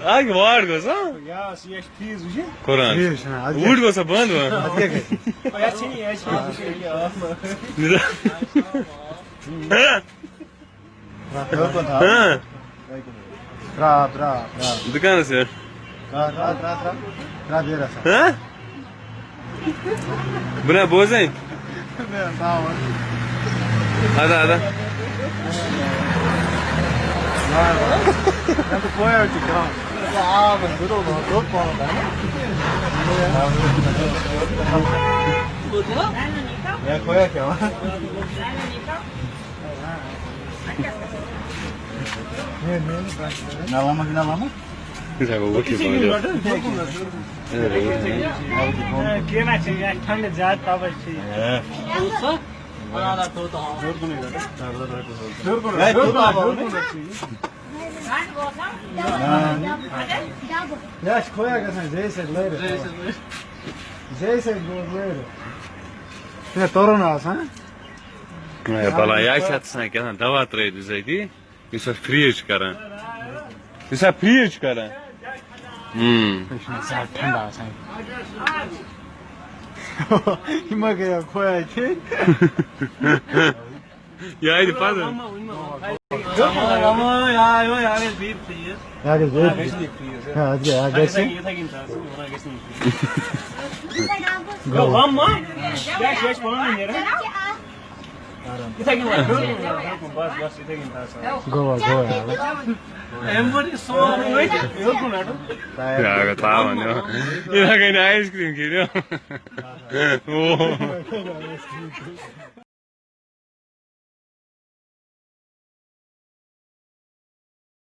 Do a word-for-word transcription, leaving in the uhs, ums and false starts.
اکھ واٹ گوٚژھ، ہا؟ یا، سُہ یہِ چھُ فیٖس وٕچھِو۔ قرآن۔ فیٖس چھُنہٕ، اَدٕ کیٛاہ؟ وُڈ گوٚژھ سا بنٛد وۄنۍ؟ اَدٕ کیٛاہ گژھِ؟ یا، چھِنہٕ یہِ، اَسہِ چھِنہٕ یہِ۔ ہاں۔ ہیوٚر کُن تھاو۔ ہاں۔ ترٛاو، ترٛاو، ترٛاو۔ دُکانَس پٮ۪ٹھ۔ ترٛاو، ترٛاو، ترٛاو، ترٛاو۔ ترٛاو بیٚیہِ رَژھا۔ ہاں؟ بہٕ نہ بوزے۔ ادا، ادا۔ نہ لمس، نہ لمس۔ ژےٚ گوٚو وٕچھِتھ پانہٕ۔ کینٛہہ نہ چھُ، یہِ آسہِ ٹھنڈٕ زیادٕ، تَوَے چھُ یہِ۔ یہِ آسہِ کھویا گژھان زیٚیہِ سۭتۍ لٲرِتھ۔ زیٚیہِ سۭتۍ گوٚو لٲرِتھ۔ یہِ تُرُن آسان۔ ہے، بَلاے، یہِ آسہِ اَتھ آسان کیٛاہ تام دَوا ترٛٲوِتھ بِزٲتی۔ یُس اَتھ فریٖز چھُ کران۔ یُس اَتھ فریٖز چھُ کران۔ ہُم۔ یہِ چھُنہٕ زیادٕ ٹھنڈٕ آسان۔ یہِ ما گٔیو کھویا کھیٚنۍ؟ یہِ آیہِ پَتہٕ۔ یہِ گژھِ بیٚیہِ فریٖز۔ ہا، اَتھ گٔے، اَتھ گژھِ۔ گوٚو۔ یِتھَے کٔنۍ وَن، ہیوٚر کُن، ہیوٚر کُن، بَس، بَس، یِتھَے کٔنۍ تھاو سا۔ گوٚو، گوٚو۔ اَمہِ وَرٲے سورُے أتھۍ۔ ہیوٚر کُن رَٹُن۔ یہِ اگر تھاوان، یہِ۔ یِتھَے کٔنۍ آیِس کرٛیٖم کھیٚنۍ۔ او۔